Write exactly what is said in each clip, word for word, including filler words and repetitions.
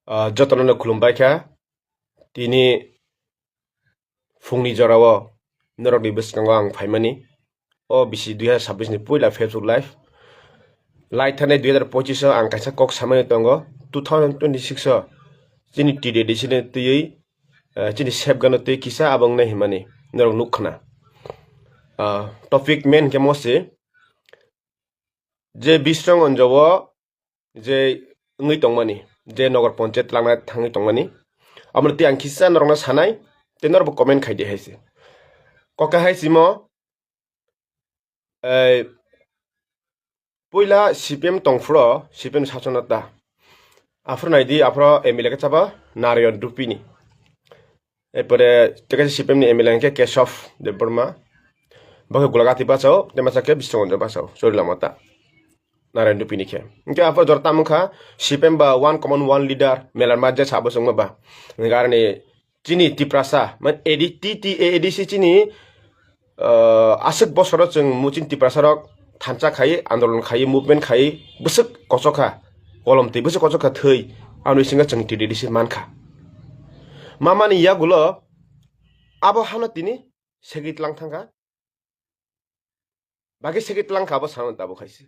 Ah, jotono no khulumbai kha. Tini phungni jorao norokni bwskango ang phaimani. O bisi dui hazar sabbish ni puila Facebook Live. Lai thani dui hazar pochis o ang kaisa kok samani tongo. Two thousand twenty-six o chini T D A D C ni twiwi, eh, chini sepgano twi kisa abang nai himani norok nuk khna. Ah, topic main khe mo se je Bisrong Onjo o je wngwi tongmani, je Nogor Ponchayat langna thangwi tongmani. Aboni twi ang kisa norokno sanai, tei norokbo comment khai di hai se. Koka hai simo, eh, puila C P M tongphro, C P M sasonata. Aphro naidi, aphro M L A khe chaba Narayan Rupini. Epore tei kaisa C P M ni M L A hwnkhe Keshav Debbarma. Bo khe Golagati bachao, tei masa khe Biswanath bachao, Chorilamata. Narayan Rupini khe. Hwnkhe aphro jora tamo wngkha, C P M ba one common, one leader, melarma je sabo chwngma ba. Hwnkhe aroni chini Tiprasa, man A D, T T A A D C chini, ah, aswk bosoro chwng muching Tiprasa rok thansa khai, andolon khai, movement khai, bwswk kochokha, kolom twi bwswk kochokha thwi, aboni bisingo chwng T D A D C mankha. Mamani yagulo abo hano tini segwi tlang thangkha. Bagwi segwi tlang kha abo samani tabuk hai se.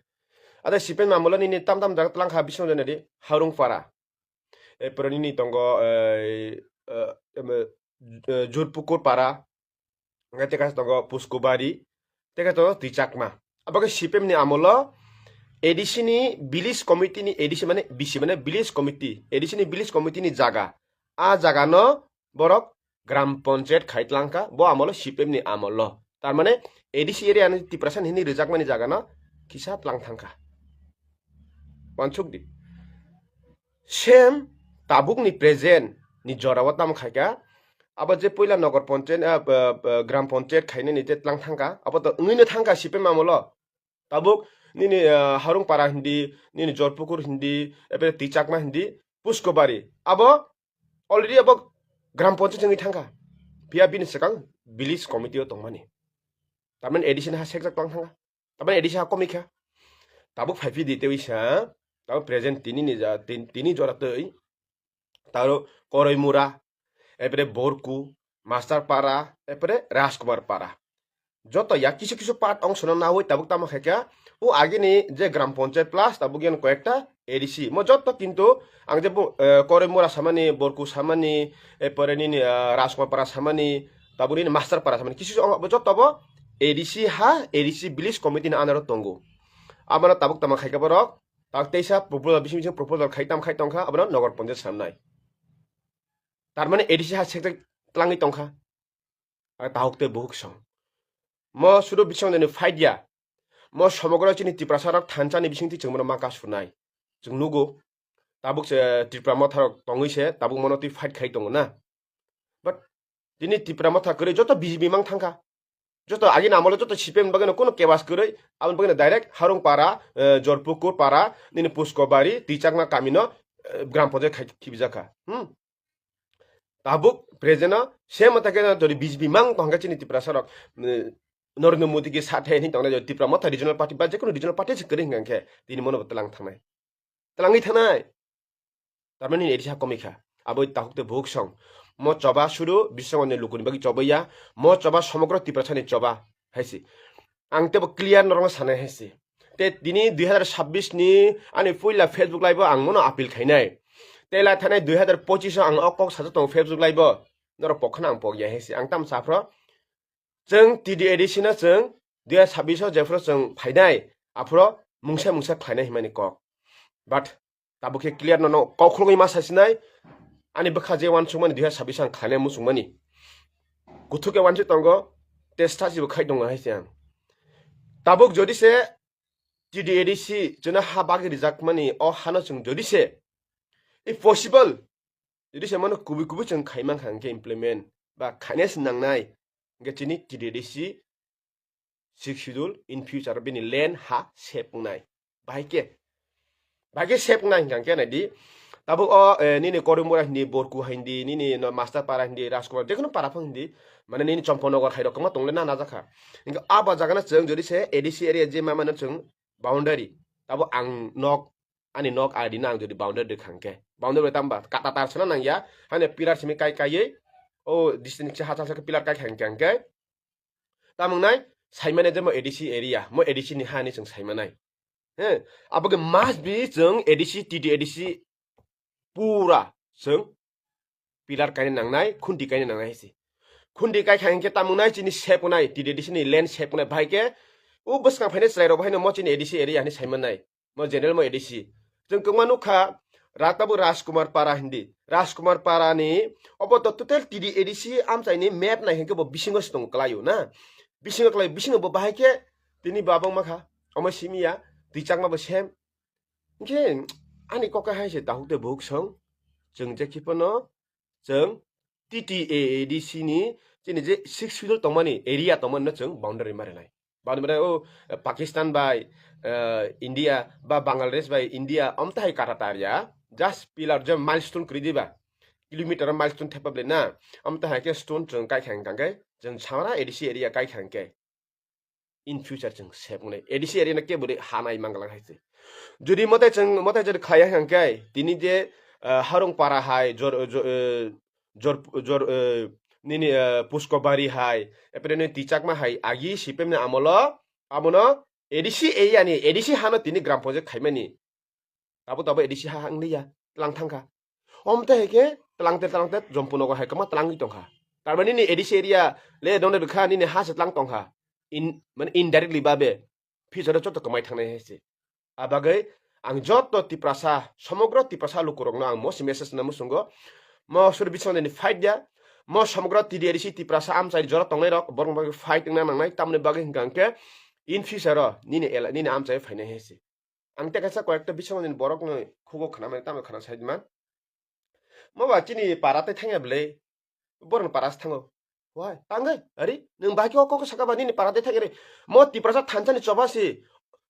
Ada C P M amolo nini tam tam jaga tlang kha bising jani di Harungpara. Epore nini tongo, eh, eh, em, eh, Jurpukur Para. Hwnkhe tei kaisa tongo Puskobari. Tei kaisa tongo Twichakma. Abo khe C P M ni amolo A D C ni village committee ni, A D C mane B C mane village committee. A D C ni village committee ni jaga. A jaga no borok Gram Panchayat khai tlang kha, bo amolo C P M ni amolo. Tar mane A D C area ni Tiprasa ni hwnwi rwjakmani jaga no kisa tlang thang kha. Wansuk di. Same tabuk ni present ni jora o tamo khai kha. Abo je puila Nogor Panchayat, ah, ah, ah, Gram Panchayat khainani te tlang thang kha. Abo to wngwi no thang kha C P M amolo. Tabuk nini, ah, Harungpara hindi, nini Jorpukur hindi, epore Twichakma hindi, Puskobari. Abo already abo Gram Panchayat wngwi thangkha. Phiya bini swkang village committee o tongmani. Tamani A D C ni ha sekjak tong thangkha. Tamani A D C ha komikha. Tabuk phaiphidi tewi sa, tabuk present tini ni ja, tin-, tini jora twi. Taro Koroimura, epore Borku, Master Para, epore Rajkumar Para. Joto ya kisu kisu part ongsono nawi tabuk tamo khaikha. O agini je Gram Panchayat plus tabuk yan koyekta A D C. Mo joto kintu ang je bu, eh, Koroimura samani, Borku samani, epore nini, eh, Rajkumar Para samani, tabuk nini Master Para samani. Kisu ong-, bo joto bo A D C ha, A D C village committee ni under o tongo. Amano tabuk tamo khaikha borok. Tak teisa proposal, bising bising proposal khai tam khai tongkha, abono Nogor Panchayat samnai. Tar mane A D C ha sekjak tlangwi tongkha. Ar tahuk tei buhuk song. Mo sudu bisong jani fight ya. Mo somogro chini Tiprasa rok thansa ni bising twi chwng bono ma ka sunai. Chwng nugo. Tabuk se Tripura motha rok tongwi se, tabuk mono twi fight khai tongo na. But tini Tripura motha kwrwi joto B J P mang thangkha. Joto agini amolo joto C P M bagwino kuno kebas kwrwi, aboni bagwino direct Harung Para, eh, Jorpukur Para, nini Pusko Bari, Twichakma kamino, eh, Gram Panchayat khai khibijak kha. Hmm. Tabuk present o same motha khe jodi B J P mang tongkha chini Tiprasa rok, eh, Narendra Modi ke sathe ni tongnai jodi Tripura motha regional party ba jekono regional party se kwrwi hwnkha khe tini mono bo tlang thangnai. Tlangwi thanai. Tamani ni A D C ha komikha. Abo tahuk tei buhuk song. Mo choba sudu bisongo ni lukuni bagwi chobaiya. Mo choba somogro Tiprasa ni choba. Haisi. Ang tebo clear norokno sanai haisi. Te tini dui hazar sabbish ni ani puila Facebook live o ang mono appeal khainai. Te lai thanai dui hazar pochis o ang o kok sajak tongo Facebook live o. Norok pokkhano ang pokya haisi. Ang tam saphro. Chwng T D A D C no chwng dui hazar sabbish o jephuru chwng phainai, aphuru mungsa mungsa khlainai himani kok. But tabuk khe clear nono kok khulugwi ma sasinai, ani bwkha je wansukmani dui hazar sabbish ang khlainai muchungmani. Kuthuk khe wansuk tongo, tei stasibo khai tongo hai se ang. Tabuk jodi se T D A D C chwngno ha bagwi rijakmani o hano chwng jodi se, if possible, jodi se mano kubui kubui chwng khai mankha hwnkhe implement ba khaina se nangnai, hwnkhe chini T D A D C sixth schedule in future bini land ha save wngnai. Bahai khe, bahai khe save wngnai hwnkha hwnkhe naidi, tabuk o, eh, nini Korimura hindi, Borku hindi, nini no Master Para hindi, Rajkumar, jekono para phang hindi, mane nini Champanagar hai rok kwbangma tongle na najakha. Hwnkhe abo jagano chwng jodi se A D C area je ma mano chwng boundary, tabuk ang nok ani nok adi no ang jodi boundary rwkha hwnkhe, boundary bai tamba kata tar sona nangya, hani pillar simi kai kaiwi, o distance ha chal pillar kai kha hwnkhe, hwnkhe tamung nai saimane je mo A D C area, mo A D C ni ha ni chwng saimanai. He, abo khe must be chwng A D C, T T A D C pura chwng pillar kaina nangnai, khunti kaina nangnai hai se. Khunti kai kha hwnkhe tamung nai chini sep wngnai, T T A D C ni land sep wngnai, bahai khe o bwskang phainai chwrai rok bahai no mo chini A D C area hinwi saimanai. Mo general mo A D C. Chwng kwbangma nukha, Ratabu Rajkumar Para hindi. Rajkumar Para ni obo to total T T A D C amchaini map nai hwnkhe bo bisingo se tongo kwlaio na. Bisingo kwlai, bisingo bo bahai khe tini bo abang makha. Omo simi ya, twi chakma bo sem. Hwnkhe ani kok hai se tahuk tei buhuk song. Chwng je khiphano chwng T T A A D C ni chini je six schedule tongmani area tongmani no chwng boundary ma rwnai. Boundary ma rwnai, o, Pakistan bai, eh, India ba Bangladesh bai India amtahai kata tarya. Just pillar je milestone kwrwi diba. Kilometer milestone thepa bwle na. Amtahai khe stone chwng kai kha hwnkhe chwng samara A D C area kai kha hwnkhe. In future chwng sep wngnai. A D C area no kebo de ha nai mangla hai se. Jodi mote chwng, mote jodi khlai ya hwnkhe, tini je, ah, Harung Para hai, Jor, Jor, eh, Jor, Jor, eh, nini, eh, Puskobari hai, epre ni Tichakma hai, agi C P M ni amolo, abono A D C area ni, A D C hano tini gram panchayat khaimani. Abo tabo A D C ha wng liya, tlang thang kha. Om te hai khe tlang te tlang te Jompu nogo hai kwma tlangwi tong kha. Tar mani nini A D C area le dong de kha, nini ha se tlang tong kha. In, mane indirectly babe future o joto kwmai thangnai hai se. A bagwi ang joto Tiprasa, somogro Tiprasa lukurokno ang mo se message na muchungo. Mo suri bisong ni fight ya. Mo somogro T D A D C Tiprasa amchai jora tongnai rok borok bagwi fight wngna nangnai. Tamni bagwi hwnkha hwnkhe in future o nini ela-, nini amchai phainai hai se. Ang tei kaisa koyekta bisingni borokni khugo khwnamani tamo khwna saima. Mo ba chini para tei thangya bwle, borokni para se thango. Wai, tangwi, ari, nwng bahai khe o kok saka ba nini para tei thangya re. Mo Tiprasa thansa ni choba si,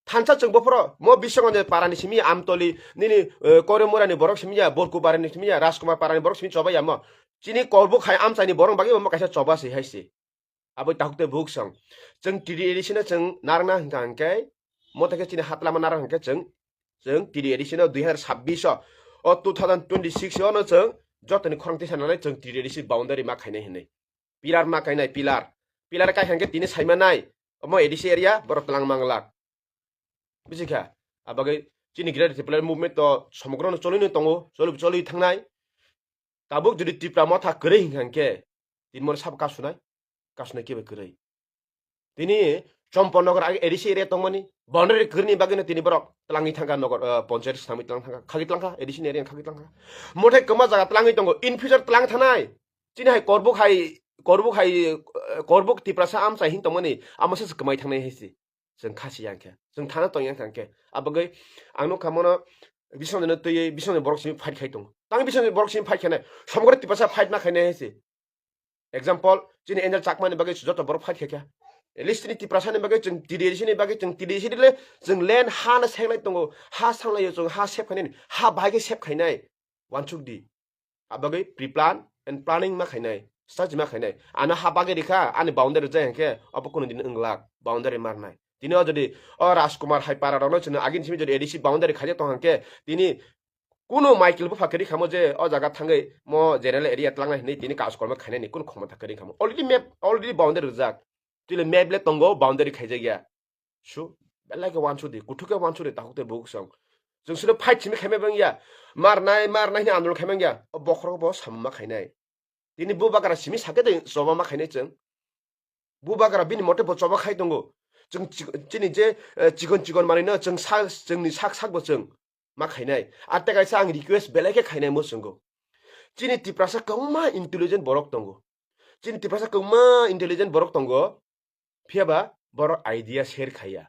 thansa chwng bophoro, mo bisingni para ni simi Amtoli, nini, eh, Korimura ni borok simi ya, Borku para ni simi ya, Rajkumar para ni borok simi choba ya mo. Chini Korbuk hai amchai ni borok bagwi mo kaisa choba si hai si. Abo tahuk tei buhuk song. Chwng T D A D C no chwng narwkna hwnkha hwnkhe, mo tei khe chini ha twlangma narwk hwnkhe chwng, chwng T D A D C no dui hazar sabbish o, o two thousand twenty-six o no chwng jotoni khorang tisa nanai chwng T D A D C boundary ma khainai hinwi. Pillar ma khainai, pillar. Pillar kai hwnkhe tini saimanai, omo A D C area, borok twlang manglak. Buji kha? Abagwi chini Greater Tipraland Movement to somogro no cholwi no tongo, cholwi, cholwi thangnai. Tabuk jodi Tipra motha kwrwi hwnkha hwnkhe, tini moro sabo kasunai, kasunai kebo kwrwi. Tini Chompo Nogor age A D C area tongmani, boundary kwrwini bagwino tini borok twlangwi thangkha nogor, eh, ponchayat swnamwi twlang thangkha, khagwi twlangkha, A D C ni area khagwi twlangkha. Mothai kwma jaga twlangwi tongo, in future twlang thanai. Chini hai Korbuk hai, Korbuk hai, eh, Korbuk Tiprasa amchai hing tongmani, amo se kwmai thangnai hai se. Chwng kha si yang khe, chwng thana tong yang khe. Abagwi ang nukha mono bisongni no twiwi bisongni borok simi fight khai tongo. Tang bisongni borok simi fight khainai, somogro Tiprasa fight ma khainai hai se. Example, chini Angel Chakma ni bagwi joto borok fight khai kha. At least chini Tiprasa ni bagwi chwng T D A D C ni bagwi chwng T D A D C le chwng land ha no senglai tongo, ha sanglai chwng ha sep khainai, ha bahai khe sep khainai. Wansuk di. Abagwi pre-plan and planning ma khainai, strategy ma khainai. Ano ha bagwi rikha, ani boundary jai hwnkhe, obo kunu din wnglak, boundary marnai. Tini o jodi o Rajkumar hai para rokno chwngno agini simi jodi A D C boundary khaijak tong hwnkhe, tini kunu Michael bupha kwrwi khamo je o jaga thangwi mo general area tlangnai hinwi tini kaj kolma khainani kunu khomota kwrwi khamo. Already map, already boundary rijak. Tini map le tongo, boundary khaijak ya. Su, belai khe wansuk di, kuthuk khe wansuk di, tahuk tei buhuk song. Chwng sino fight simi khaimai bang ya. Marnai, marnai hini andolon khaimang ya. O bokhorok bo samung ma khainai. Tini bubagra simi sakhe de choba ma khainai chwng. Bubagra bini mote bo choba khai tongo. Chwng chi-, chini je, eh, chikon chikon manwi no chwng sa-, chwngni sak sak bo chwng ma khainai. Ar tei kaisa ang request belai khe khainai mo chwngo. Chini Tiprasa kwbangma intelligent borok tongo. Chini Tiprasa kwbangma intelligent borok tongo. Phiya ba borok idea share khaiya.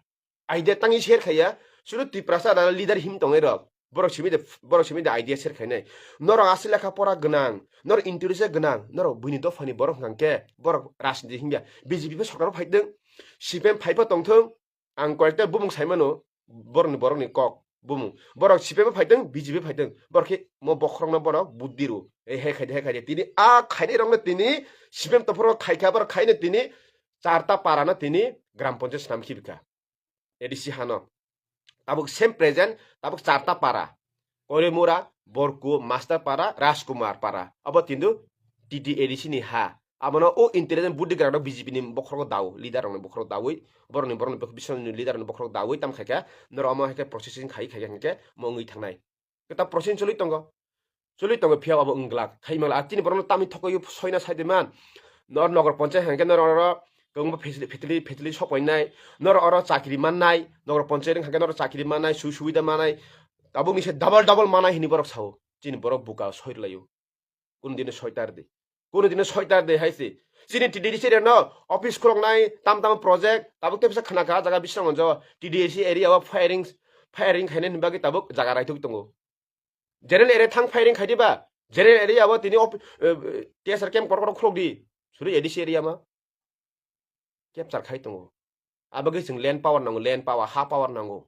Idea tangwi share khaiya. Sudu Tiprasa da leader him tongnai rok. Borok simi de, borok simi de idea share khainai. Norok aswk lekha pora gwnang, norok intelligent gwnang, norok buini dophani borok hwnkha khe, borok rajniti himya. B J P bo sorkar phai tong, C P M phai pho tong thung. Ang koyekta bumung sai mano, borokni, borokni kok bumung. Borok C P M phai tong, B J P phai tong. Borok khe mo bokhorokno borok buddhi rw. Ei he khai de, he khai de. Tini a khainai rokno tini C P M tophoro khai kha, borok khaino tini charta para no tini gram panchayat swnam khibi kha. A D C hano. Tabuk same present, tabuk charta para. Korimura, Borku, Master Para, Rajkumar Para. Abo tindu T T A D C ni ha. Abono o intelligent buddi granok B J P ni bokhorok dawi, leader rokni bokhorok dawi, borokni, borokni bisingni leader rokni bokhorok dawi tam khaikha, norok omo haikhe processing khai khaikha hinkhe mo wngwi thangnai. Keta processing choli tongo. Choli tongo phiya abo wng glak. Khai mangla, a chini borokno tamni thokoi soina sai de man. Nor nogor ponchai hangke nor oro kwbangma facility, facility, facility sok painai. Nor oro chakri mannai. Nogor ponchai wng hangke nor chakri mannai, su subida mannai. Tabuk ni se double double mannai hini borok sao. Chini borok buka soi rwlaio. Kuno dino soitar de. Kuno dino soitar de hai se. Chini T D D C reno office khuloknai, tam tam project, tabuk tei bisa khna kha jaga bising onjo T D A C area o firing, firing khainani bagwi tabuk jaga raithok tongo. General area thang firing khai diba? General area o tini op-, eh, T S R camp kotor kotor khulok di. Suri A D C area ma. Capture khai tongo. Abagwi chwng land power nango, land power, ha power nango.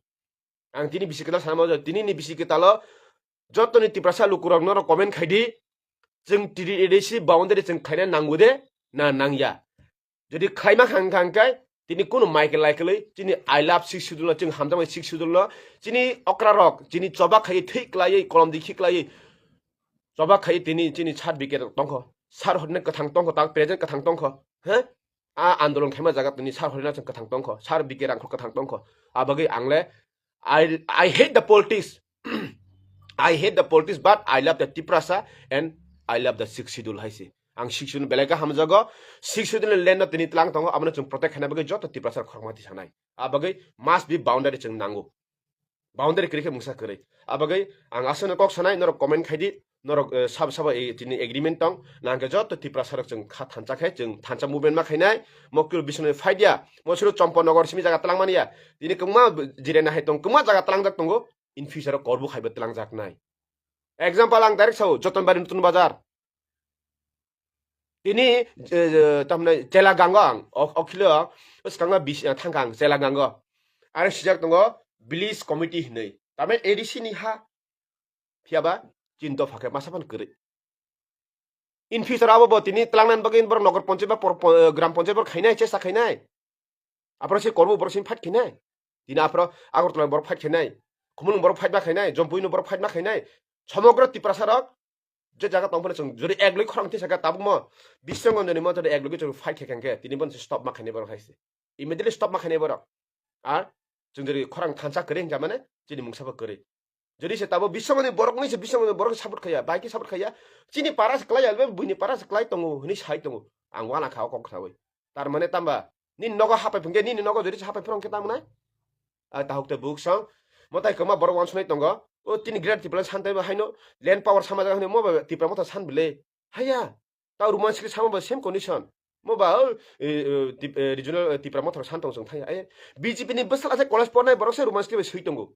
Ang tini bisi kwtal sana mano, tini ni bisi kwtalo jotoni Tiprasa lukurok norok comment khai di. Chwng T D A D C boundary chwng khaina nango de, na nangya. Jodi khlaima khang khang khe, tini kunu Michael Laikelwi, chini I love Sixth Schedule no, chwng hamjakmani Sixth Schedule no, chini okra rok, chini choba khai thwi klaiwi, kolom dikhi klaiwi, choba khai tini chini sar bike rok tongkho, sar horina kwthang tongkho, tak present kwthang tongkho, he? A andolon khaima jaga tini sar horina chwng kwthang tongkho, sar bike rangkho kwthang tongkho. Abagwi ang le, I, I hate the politics. I hate the politics, but I love the Tiprasa and I love the Sixth Schedule hai se. Ang Sixth Schedule belai khe hamjago. Sixth Schedule land no tini tlang tongo, abono chwng protect khaina bagwi joto Tiprasa khorokma tisanai. A bagwi must be boundary chwng nango. Boundary kwrwi khe mungsa kwrwi. A bagwi ang aswkno kok sanai, norok comment khai di, norok, eh, sabo sabo, eh, tini agreement tong, nangkhe joto Tiprasa rok chwng kha thansa khe, chwng thansa movement ma khainai, Mokul bisingni fight ya, mo suru Chompo Nogor simi jaga tlang mani ya, tini kwbangma jirena hai tong, kwbangma jaga tlangjak tongo, in future o Korbu khaibo tlangjaknai. Example ang direct sao, Jotonbari Nutun Bazar. Tini, eh, eh, tamni Chela Gango ang, ok-, okhilo, swkangma bis-, eh, thangkha ang Chela Gango. Are sijak tongo village committee hinwi. Tamni A D C ni ha. Phiyaba, chini dopha khe masa phano kwrwi. In future abo bo tini tlangnani bagwi borok nogor ponchayat ba por-, po-, gram ponchayat borok khainai, chesta khainai. Aphro se Korbu borok sini fight khainai. Tini aphro Agartala borok fight khainai. Khumulwng borok fight ma khainai, Jompui no borok fight ma khainai. Somogro Tiprasa rok je jaga tong phano chwng jodi ek loi khorang tisa kha tabukmo Biswangondoni mo jodi ek loi chwng fight khe khe tini bono se stop ma khainai borok hai se. Immediately stop ma khainai borok. Ar chwng jodi khorang thansa kwrwi hwnkha mane chini mungsa bo kwrwi. Jodi se tabo Biswangoni borok ni se Biswangoni borok support khaya, bai khe support khaya. Chini para se klai albe, buini para se klai tongo hwnwi sai tongo. Ang wana kha o kok sawi. Tar mane tamba nini nogo hapai phungkhe, nini nogo jodi se hapai phung khe tamo nai? A tahuk te buk song. Mo tai kwma borok wansonai tongo. O tini Greater Tipraland san taibo haino land power sama jaga hwnwi mo ba Tipra motha san bile. Haya. Ta Roman script sama ba same condition. Mo ba, o, e, e, Tip-, e, regional, e, Tipra motha san tong song thaya. E, B J P ni bwsala se college pornai borok se Roman script bai swi tongo.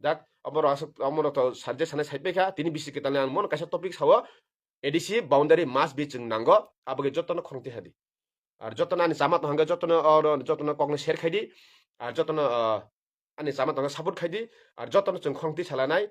Dak, omo rok aswk, omo rok to subject sanai sai paikha, tini bisi kwtal ni ang mono kaisa topic sao, A D C boundary must be chwng nango, aboni jotono khorang twi hadi. Ar jotono ani chama tong hwnkhe jotono oro, jotono kokno share khai di, ar jotono, ah, ani chama tongkhe support khai di, ar jotono chwng khorang twi salanai,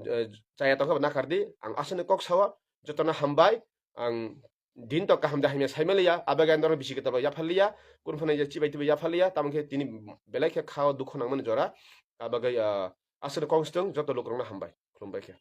eh, chaya tongkhe bo nakhar di, ang aswkni kok sao, jotono hambai, ang din to kaham de hamya sai manliya, aboni norok bisi kwtal bo yapharliya, kunu phano je chibai twibai yapharliya, tamo khe tini belai khe khao dukhu nangmani jora, aboni, ah, aswkni kok swtwng joto lukurokno hambai, khulumbai khe.